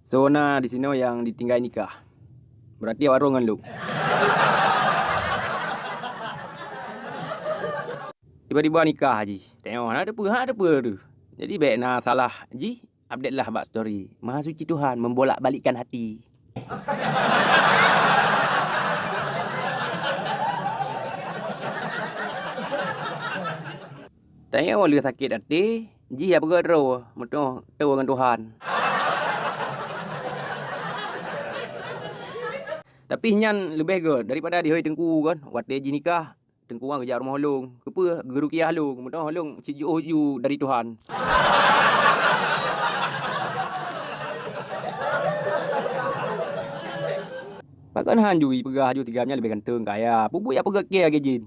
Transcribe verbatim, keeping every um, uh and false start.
So na di sinoe nyang ditinggai nikah. Berarti awak droe ngon lôn. Tiba-tiba nikah jih. Tengok hana teupeu, hana teupeu tu. Jadi bèk na salah jih, update lah bak story. Maha Suci Tuhan membolak-balikkan hati. Tanyoe lheueh sakét até, jih ya peugah droe, meutuah toe ngon Tuhan. Tapi nyan leubeh gèt daripada di hôi teungku kan, watèe jih nikah, teungku nyan geujak rumoh lôn. Keupeue? Geurukiah lôn, meutuah lôn cit jiôh ju dari Tuhan. Pakon han ju ipeugah ju tigam nyan leubeh ganteng kaya. Peue buet ya peugah kèe lagèe jin.